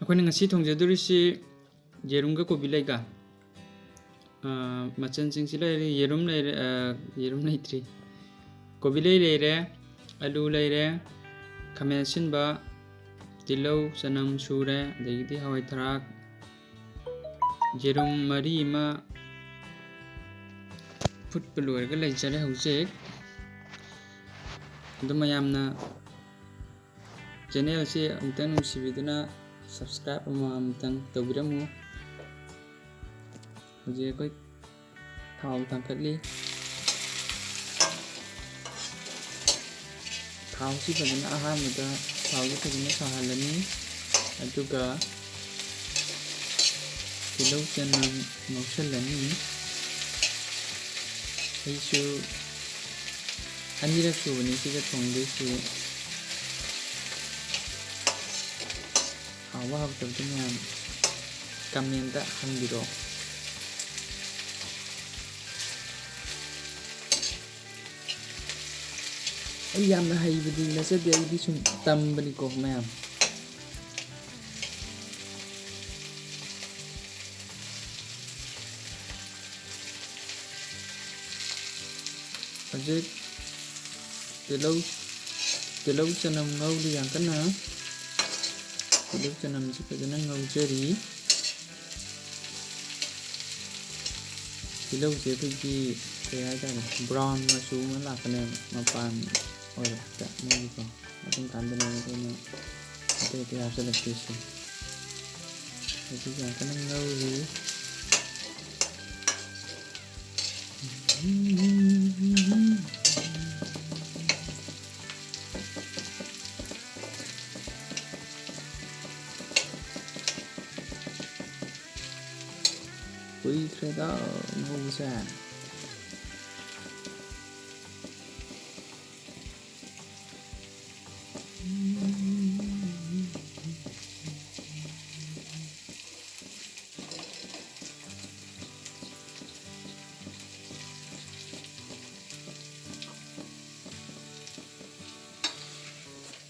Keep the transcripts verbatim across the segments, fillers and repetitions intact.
ꯑꯩꯈꯣꯏꯅ ꯉꯁꯤ ꯊꯣꯡꯖꯗꯣꯔꯤꯁꯤ ꯌꯦꯔꯨꯝꯒ ꯀꯣꯕꯤ ꯂꯩꯒ꯫ ꯑꯥ, ꯃꯆꯜꯁꯤꯡꯁꯤ ꯂꯩꯔꯦ, ꯌꯦꯔꯨꯝ ꯂꯩꯔꯦ, ꯑꯥ, ꯌꯦꯔꯨꯝ ꯂꯩꯇ꯭ꯔꯤ꯫ ꯀꯣꯕꯤ ꯂꯩ ꯂꯩꯔꯦ, ꯑꯂꯨ ꯂꯩꯔꯦ, ꯈꯥꯃꯦꯟ ꯑꯁꯤꯟꯕ, ꯇꯤꯜꯍꯧ, ꯆꯅꯝ ꯁꯨꯔꯦ, ꯑꯗꯒꯤꯗꯤ ꯍꯋꯥꯏ ꯊꯔꯥꯛ, ꯌꯦꯔꯨꯝ ꯃꯔꯤ ꯑꯃ ꯐꯨꯠꯄ ꯂꯣꯏꯔꯒ ꯂꯩꯖꯔꯦ ꯍꯧꯖꯤꯛ꯫ ꯑꯗꯨ ꯃꯌꯥꯝꯅ channel ꯑꯁꯤ ꯑꯃꯨꯛꯇꯪ ꯅꯨꯡꯁꯤꯕꯤꯗꯨꯅ subscribe ꯑꯃ ꯑꯃꯨꯛꯇꯪ ꯇꯧꯕꯤꯔꯝꯃꯨ꯫ ꯍꯧꯖꯤꯛ ꯑꯩꯈꯣꯏ ꯊꯥꯎ ꯊꯥꯡꯀꯠꯂꯤ꯫ ꯊꯥꯎꯁꯤ ꯐꯖꯅ, ꯑꯍꯥꯟꯕꯗ ꯊꯥꯎꯁꯤ ꯐꯖꯅ ꯁꯥꯍꯜꯂꯅꯤ꯫ ꯑꯗꯨꯒ ꯇꯤꯜꯍꯧ ꯆꯅꯝ ꯉꯧꯁꯜꯂꯅꯤ꯫ ꯑꯩꯁꯨ ꯑꯅꯤꯔꯛ ꯁꯨꯕꯅꯤ ꯁꯤꯒ ꯊꯣꯡꯗꯣꯏꯁꯤ꯫ ꯍꯥꯎꯕ ꯍꯥꯎꯇꯕꯗꯨ ꯃꯌꯥꯝ comment ꯍꯥꯏꯕꯤꯔꯛꯑꯣ꯫ ꯑꯩ ꯌꯥꯝꯅ ꯍꯩꯕꯗꯤ ꯅꯠꯆꯗꯦ, ꯑꯩꯗꯤ ꯁꯨꯝ ꯇꯝꯕꯅꯤꯀꯣ ꯃꯌꯥꯝ꯫ ꯍꯧꯖꯤꯛ ꯇꯤꯜꯍꯧ, ꯇꯤꯜꯍꯧ ꯆꯅꯝ ꯉꯧꯔꯤ ꯌꯥꯝ ꯀꯟꯅ꯫ ꯇꯤꯜꯍꯧ ꯆꯅꯝꯁꯤ ꯐꯖꯅ ꯉꯧꯖꯔꯤ꯫ ꯇꯤꯜꯍꯧꯁꯦ ꯑꯩꯈꯣꯏꯒꯤ ꯀꯩ ꯍꯥꯏꯇꯥꯔꯦ, brown ꯃꯆꯨ ꯑꯃ ꯂꯥꯛꯀꯅꯦꯕ, ꯃꯄꯥꯟ ꯑꯣꯏꯔꯛꯄꯗ ꯃꯣꯏꯒꯤꯀꯣ꯫ ꯑꯗꯨꯝ ꯀꯥꯟꯗꯅꯦꯕ ꯑꯩꯈꯣꯏꯅ ꯑꯇꯩ ꯑꯇꯩ ꯍꯥꯞꯆꯤꯜꯂꯛꯇꯣꯏꯁꯦ꯫ ꯍꯧꯖꯤꯛ ꯌꯥꯝ ꯀꯟꯅ ꯉꯧꯔꯤ꯫ ꯀꯨꯏꯈ꯭ꯔꯦꯗ ꯉꯧꯕꯁꯦ꯫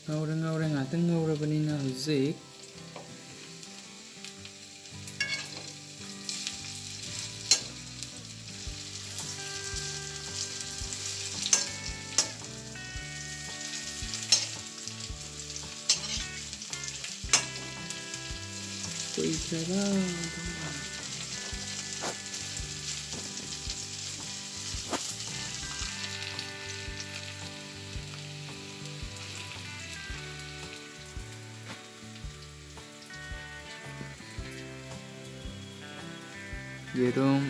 ꯉꯧꯔꯦ, ꯉꯧꯔꯦ, ꯉꯥꯛꯇꯪ ꯉꯧꯔꯕꯅꯤꯅ ꯍꯧꯖꯤꯛ ꯌꯦꯔꯨꯝ꯫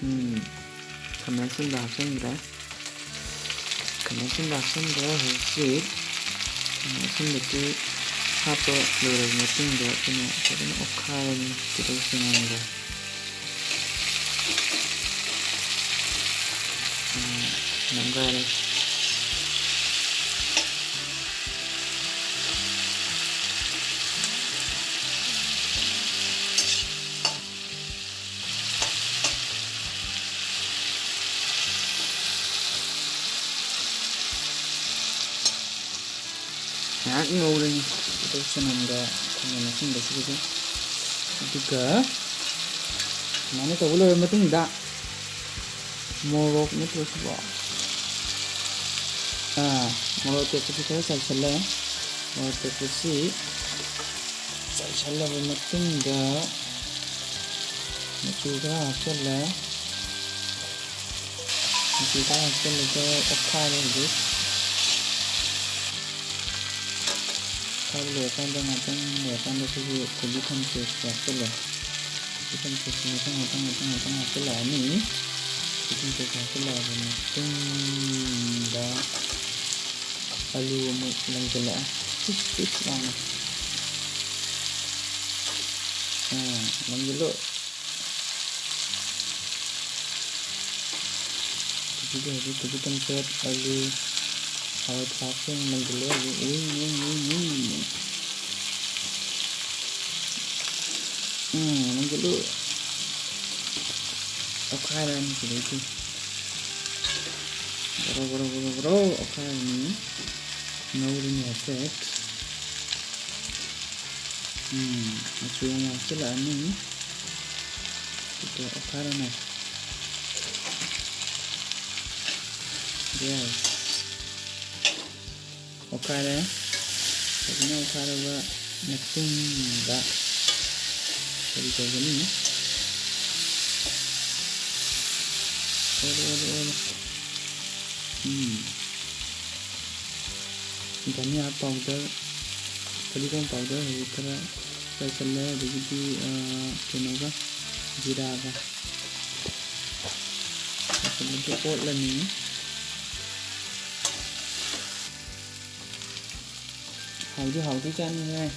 ꯎꯝ, ꯈꯥꯃꯦꯟ ꯑꯁꯤꯟꯕ ꯍꯥꯞꯆꯤꯟꯈ꯭ꯔꯦ꯫ ꯈꯥꯃꯦꯟ ꯑꯁꯤꯟꯕ ꯍꯥꯞꯆꯤꯟꯈ꯭ꯔꯦ꯫ ꯍꯧꯖꯤꯛ ꯈꯥꯃꯦꯟ ꯑꯁꯤꯟꯕꯁꯤ ꯍꯥꯞꯄ ꯂꯣꯏꯔꯕ ꯃꯇꯨꯡꯗ ꯑꯩꯈꯣꯏꯅ ꯐꯖꯅ ꯑꯣꯠꯈꯥꯏꯔꯅꯤ ꯇꯤꯜꯍꯧ ꯆꯅꯝꯒ꯫ ꯎꯝ, ꯅꯝꯒꯥꯏꯔꯦ꯫ ꯉꯥꯏꯍꯥꯛ ꯉꯧꯔꯅꯤ꯫ ꯇꯤꯜꯍꯧ ꯆꯅꯝꯒ ꯈꯥꯃꯦꯟ ꯑꯁꯤꯟꯕꯁꯤꯒꯁꯨ꯫ ꯑꯗꯨꯒ ꯁꯨꯃꯥꯏꯅ ꯇꯧꯕ ꯂꯣꯏꯔꯕ ꯃꯇꯨꯡꯗ ꯃꯣꯔꯣꯛ ꯅꯠꯇ꯭ꯔꯣ ꯁꯤꯕꯣ? ꯑꯥ, ꯃꯣꯔꯣꯛ ꯑꯇꯦꯛꯄꯁꯤ ꯈꯔ ꯆꯥꯏꯁꯜꯂꯦ꯫ ꯃꯣꯔꯣꯛ ꯑꯇꯦꯛꯄꯁꯤ ꯆꯥꯏꯁꯜꯂꯕ ꯃꯇꯨꯡꯗ ꯃꯆꯨ ꯈꯔ ꯍꯥꯞꯆꯜꯂꯦ꯫ ꯃꯆꯨ ꯈꯔ ꯍꯥꯞꯆꯜꯂꯒ ꯑꯣꯠꯈꯥꯏꯔꯦ ꯍꯧꯖꯤꯛ꯫ ꯑꯣꯠꯈꯥꯏꯕ ꯂꯣꯏꯔꯀꯥꯟꯗ ꯉꯥꯛꯇꯪ ꯂꯩꯔꯀꯥꯟꯗ ꯑꯩꯈꯣꯏꯒꯤ ꯀꯣꯕꯤ ꯊꯝꯆꯦꯠꯁꯦ ꯍꯥꯞꯆꯜꯂꯦ꯫ ꯀꯣꯕꯤ ꯊꯝꯆꯦꯠꯁꯦ ꯃꯊꯪ ꯃꯊꯪ ꯃꯊꯪ ꯃꯊꯪ ꯍꯥꯞꯆꯜꯂꯛꯑꯅꯤ꯫ ꯀꯣꯕꯤ ꯊꯝꯆꯦꯠꯁꯦ ꯍꯥꯞꯆꯜꯂꯛꯑꯕ ꯃꯇꯨꯡꯗ ꯑꯂꯨ ꯑꯃꯨꯛ ꯂꯪꯁꯤꯜꯂꯛꯑꯦ꯫ ꯄꯤꯁ ꯄꯤꯁ ꯂꯥꯎꯅ꯫ ꯑꯥ, ꯂꯪꯁꯤꯜꯂꯣ꯫ ꯀꯣꯕꯤꯗ ꯍꯧꯖꯤꯛ ꯀꯣꯕꯤ ꯊꯝꯆꯦꯠ, ꯑꯂꯨ, ꯍꯋꯥꯏ ꯊ꯭ꯔꯥꯛꯁꯦ ꯑꯃꯨꯛ ꯂꯪꯁꯤꯜꯂꯦ ꯍꯧꯖꯤꯛ꯫ ꯎꯏ, ꯎꯏ, ꯎꯏ, ꯎꯏ꯫ ꯎꯝ, ꯂꯪꯁꯤꯜꯂꯨ꯫ ꯑꯣꯠꯈꯥꯏꯔꯅꯤ ꯁꯤꯗꯩꯗꯤ꯫ ꯕꯣꯔꯣ, ꯕꯣꯔꯣ, ꯕꯣꯔꯣ, ꯕꯣꯔꯣ ꯑꯣꯠꯈꯥꯏꯔꯅꯤ꯫ ꯉꯧꯔꯅꯤ ꯍꯥꯏꯐꯦꯠ꯫ ꯎꯝ, ꯃꯆꯨ ꯑꯃꯨꯛ ꯍꯥꯞꯆꯤꯜꯂꯛꯑꯅꯤ꯫ ꯑꯗꯨꯒ ꯑꯣꯠꯈꯥꯏꯔꯅꯤ꯫ ꯌꯥꯔꯦ꯫ ꯑꯣꯠꯈꯥꯏꯔꯦ꯫ ꯐꯖꯅ ꯑꯣꯠꯈꯥꯏꯔꯕ ꯃꯇꯨꯡꯗ ꯀꯔꯤ ꯇꯧꯒꯅꯤ? ꯑꯣꯠꯂꯨ, ꯑꯣꯠꯂꯨ, ꯑꯣꯠꯂꯨ꯫ ꯎꯝ꯫ ꯙꯅꯤꯌꯥ powder, ꯐꯗꯤꯒꯣꯝ powder ꯍꯧꯖꯤꯛ ꯈꯔ ꯆꯥꯏꯁꯜꯂꯦ꯫ ꯑꯗꯒꯤꯗꯤ, ꯑ, ꯀꯩꯅꯣꯒ, ꯖꯤꯔꯥꯒ ꯆꯥꯏꯁꯜꯂꯒ ꯑꯣꯠꯂꯅꯤ꯫ ꯍꯥꯎꯗꯤ ꯍꯥꯎꯗꯣꯏ ꯆꯥꯅꯤꯍꯦ꯫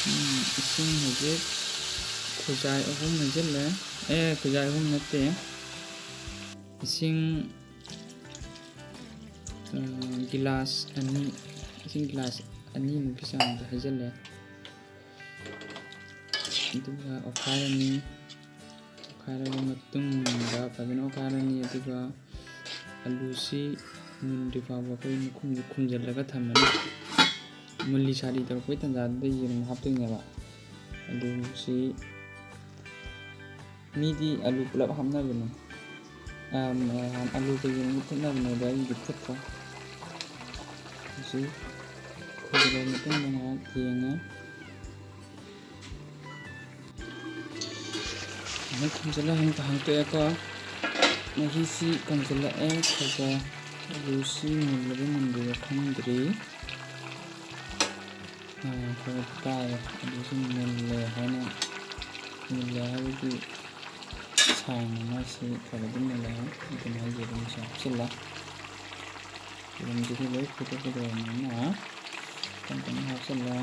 ꯎꯝ, ꯏꯁꯤꯡ ꯍꯧꯖꯤꯛ ꯈꯨꯖꯥꯏ ꯑꯍꯨꯝ ꯍꯩꯖꯤꯜꯂꯦ꯫ ꯑꯦ, ꯈꯨꯖꯥꯏ ꯑꯍꯨꯝ ꯅꯠꯇꯦ꯫ ꯏꯁꯤꯡ, ꯑ, ꯒꯤꯂꯥꯁ ꯑꯅꯤ, ꯏꯁꯤꯡ ꯒꯤꯂꯥꯁ ꯑꯅꯤꯃꯨꯛꯀꯤ ꯆꯥꯡꯗ ꯍꯩꯖꯤꯜꯂꯦ꯫ ꯑꯗꯨꯒ ꯑꯣꯠꯈꯥꯏꯔꯅꯤ꯫ ꯑꯣꯠꯈꯥꯏꯔꯕ ꯃꯇꯨꯡꯗ ꯐꯖꯅ ꯑꯣꯠꯈꯥꯏꯔꯅꯤ꯫ ꯑꯗꯨꯒ ꯑꯂꯨꯁꯤ ꯃꯨꯟꯗ꯭ꯔꯤ ꯐꯥꯎꯕ ꯑꯩꯈꯣꯏ ꯃꯈꯨꯝꯁꯤ ꯈꯨꯝꯖꯤꯜꯂꯒ ꯊꯝꯃꯅꯤ꯫ ꯃꯨꯜꯂꯤ ꯁꯥꯔꯤ ꯇꯧꯔꯛꯄꯩ ꯇꯥꯟꯖꯥꯗꯨꯗ ꯌꯦꯔꯨꯝ ꯍꯥꯞꯇꯣꯏꯅꯦꯕ꯫ ꯑꯂꯨꯁꯤ ꯃꯤꯗꯤ ꯑꯂꯨ ꯄꯨꯂꯞ ꯍꯥꯞꯅꯕꯅꯦ꯫ ꯑꯝ, ꯑꯂꯨꯒ ꯌꯦꯔꯨꯝꯒ ꯐꯨꯠꯅꯕꯅꯦ, ꯑꯗꯣ ꯑꯩꯒꯤꯗꯤ ꯐꯨꯠꯇ꯭ꯔꯦ꯫ ꯑꯁꯤ ꯈꯣꯏꯔꯕ ꯃꯇꯨꯡꯗ ꯉꯥꯏꯍꯥꯛ ꯌꯦꯡꯉꯦ꯫ ꯑꯃꯨꯛ ꯊꯝꯖꯤꯜꯂ ꯑꯃꯨꯛ ꯍꯥꯡꯇꯣꯛꯑꯦꯀꯣ꯫ ꯃꯍꯤꯁꯤ ꯀꯪꯁꯤꯜꯂꯛꯑꯦ, ꯈꯔ ꯈꯔ꯫ ꯑꯂꯨꯁꯤ ꯃꯨꯜꯂꯕ ꯃꯨꯟꯗ꯭ꯔꯤꯕ ꯈꯪꯗ꯭ꯔꯤ꯫ ꯑꯥ, ꯈꯔ ꯇꯥꯏꯌꯦ꯫ ꯑꯗꯨꯁꯨ ꯃꯨꯜꯂꯦ ꯍꯥꯏꯅ, ꯃꯨꯜꯂꯦ ꯍꯥꯏꯕꯒꯤ sign ꯑꯃ ꯁꯤ ꯈꯔꯗꯤ ꯃꯨꯜꯂꯦ ꯍꯥꯏ꯫ ꯑꯗꯨꯅ ꯑꯩꯁꯦ ꯑꯗꯨꯝ ꯁꯤ ꯍꯥꯞꯆꯤꯜꯂꯦ꯫ ꯌꯦꯔꯨꯝꯁꯤꯗꯤ ꯂꯣꯏ ꯐꯨꯠꯇꯣꯛꯀꯗꯧꯔꯕꯅꯤꯅ ꯇꯞ ꯇꯞꯅ ꯍꯥꯞꯆꯤꯜꯂꯦ꯫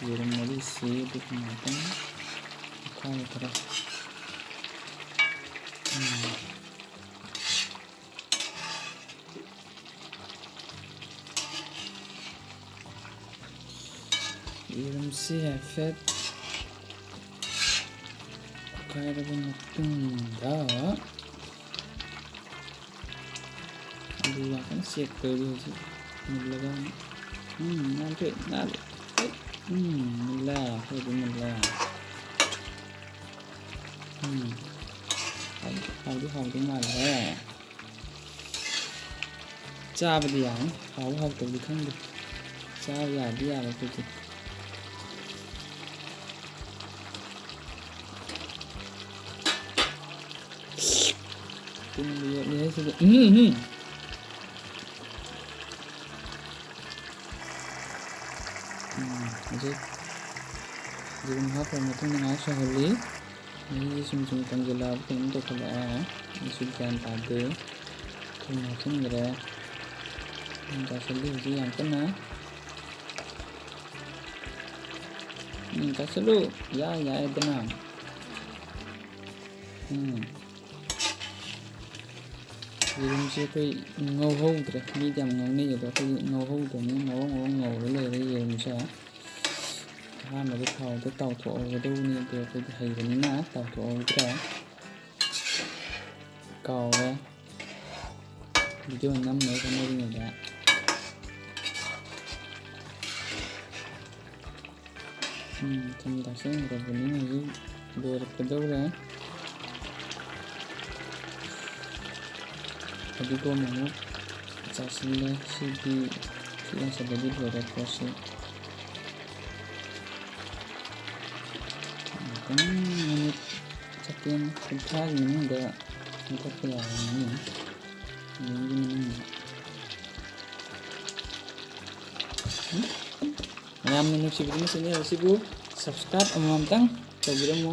ꯌꯦꯔꯨꯝ ꯃꯔꯤꯁꯤ ꯑꯗꯨꯒ ꯉꯥꯛꯇꯪ ꯑꯣꯠꯈꯥꯏꯔꯦ ꯈꯔ꯫ ꯎꯝ꯫ ꯌꯦꯔꯨꯝꯁꯤ ꯍꯥꯏꯐꯦꯠ ꯑꯣꯠꯈꯥꯏꯔꯕ ꯃꯇꯨꯡꯗ ꯑꯂꯨ ꯌꯥꯝ ꯀꯟꯅ ꯆꯦꯛ ꯇꯧꯔꯤ ꯍꯧꯖꯤꯛ꯫ ꯃꯨꯜꯂꯕ ꯌꯦꯡꯉꯨ꯫ ꯎꯝ, ꯉꯥꯟꯊꯣꯛꯑꯦ, ꯉꯥꯜꯂꯦ꯫ ꯎꯝ, ꯃꯨꯜꯂꯦ, ꯑꯩꯈꯣꯏꯗꯤ ꯃꯨꯜꯂꯦ꯫ ꯎꯝ꯫ ꯍꯥꯎꯗꯤ ꯍꯥꯎꯗꯧ ꯃꯥꯜꯂꯦ꯫ ꯆꯥꯕꯗꯤ ꯌꯥꯔꯅꯤ꯫ ꯍꯥꯎ ꯍꯥꯎꯇꯕꯗꯤ ꯈꯪꯗꯦ꯫ ꯆꯥꯕ ꯌꯥꯗꯤ ꯌꯥꯔꯦ ꯑꯩꯈꯣꯏꯗꯤ꯫ ꯇꯤꯟꯕꯨ ꯌꯣꯠꯂꯦꯍꯦ ꯁꯤꯗꯤ꯫ ꯎꯝ, ꯎꯝ꯫ ꯎꯝ, ꯍꯧꯖꯤꯛ ꯌꯦꯔꯨꯝ ꯍꯥꯞꯈ꯭ꯔ ꯃꯇꯨꯡꯗ ꯉꯥꯏꯍꯥꯛ ꯁꯧꯍꯜꯂꯤ꯫ ꯃꯍꯤꯁꯦ ꯁꯨꯝ ꯁꯨꯝ ꯀꯪꯁꯤꯜꯂꯛꯑꯕ ꯀꯩꯅꯣꯝ ꯇꯧꯈꯠꯂꯛꯑꯦ꯫ ꯑꯩꯁꯨ ꯒ꯭ꯌꯥꯟ ꯇꯥꯗꯦ꯫ ꯊꯨꯝ ꯍꯥꯞꯆꯤꯟꯈ꯭ꯔꯦ꯫ ꯊꯨꯝ ꯆꯥꯏꯁꯤꯜꯂꯤ ꯍꯧꯖꯤꯛ ꯌꯥꯝ ꯀꯟꯅ꯫ ꯎꯝ, ꯆꯥꯏꯁꯤꯜꯂꯨ꯫ ꯌꯥꯏ, ꯌꯥꯏꯗꯅ꯫ ꯎꯝ꯫ ꯌꯦꯔꯨꯝꯁꯦ ꯑꯩꯈꯣꯏ ꯉꯧꯍꯧꯗ꯭ꯔꯦ꯫ ꯃꯤꯗꯤ ꯌꯥꯝ ꯉꯧꯅꯩ, ꯑꯗꯣ ꯑꯩꯈꯣꯏꯗꯤ ꯉꯧꯍꯧꯗ꯭ꯔꯕꯅꯤꯅ ꯉꯧꯔꯣ ꯉꯧꯔꯣ ꯉꯧꯔ ꯂꯩꯔꯦ ꯌꯦꯔꯨꯝꯁꯦ꯫ ꯑꯍꯥꯟꯕꯗ ꯊꯥꯎꯗ ꯇꯥꯎꯊꯣꯛꯍꯧꯒꯗꯧꯕꯅꯤ, ꯑꯗꯣ ꯑꯩꯈꯣꯏꯗꯤ ꯍꯩꯕꯅꯤꯅ ꯇꯥꯎꯊꯣꯛꯍꯧꯗ꯭ꯔꯦ꯫ ꯀꯥꯎꯔꯦ꯫ ꯚꯤꯗꯤꯑꯣ ꯅꯝꯅꯕ ꯍꯣꯠꯅꯔꯤꯉꯩꯗ꯫ ꯎꯝ, ꯊꯨꯝ ꯊꯥꯛꯆꯤꯟꯈ꯭ꯔꯕꯅꯤꯅ ꯍꯧꯖꯤꯛ ꯂꯣꯏꯔꯛꯀꯗꯧꯔꯦ꯫ ꯐꯗꯤꯒꯣꯝ ꯑꯃꯨꯛ ꯆꯥꯏꯁꯤꯜꯂꯦ꯫ ꯁꯤꯗꯤ ꯁꯤ ꯆꯥꯏꯁꯤꯜꯂꯗꯤ ꯂꯣꯏꯔꯦ ꯄꯣꯠꯁꯤ꯫ ꯉꯥꯛꯇꯪ ꯃꯤꯅꯤꯠ ꯁꯦꯀꯦꯟ ꯀꯨꯟꯊ꯭ꯔꯥꯒꯤ ꯃꯅꯨꯡꯗ ꯃꯨꯊꯠꯄ ꯌꯥꯔꯅꯤ꯫ ꯃꯤꯅꯤꯠ ꯃꯅꯨꯡꯗ꯫ ꯃꯌꯥꯝꯅ ꯅꯨꯡꯁꯤꯕꯤꯗꯨꯅ ꯆꯦꯅꯦꯜ ꯑꯁꯤꯕꯨ subscribe ꯑꯃꯃꯝꯇꯪ ꯇꯧꯕꯤꯔꯝꯃꯨ꯫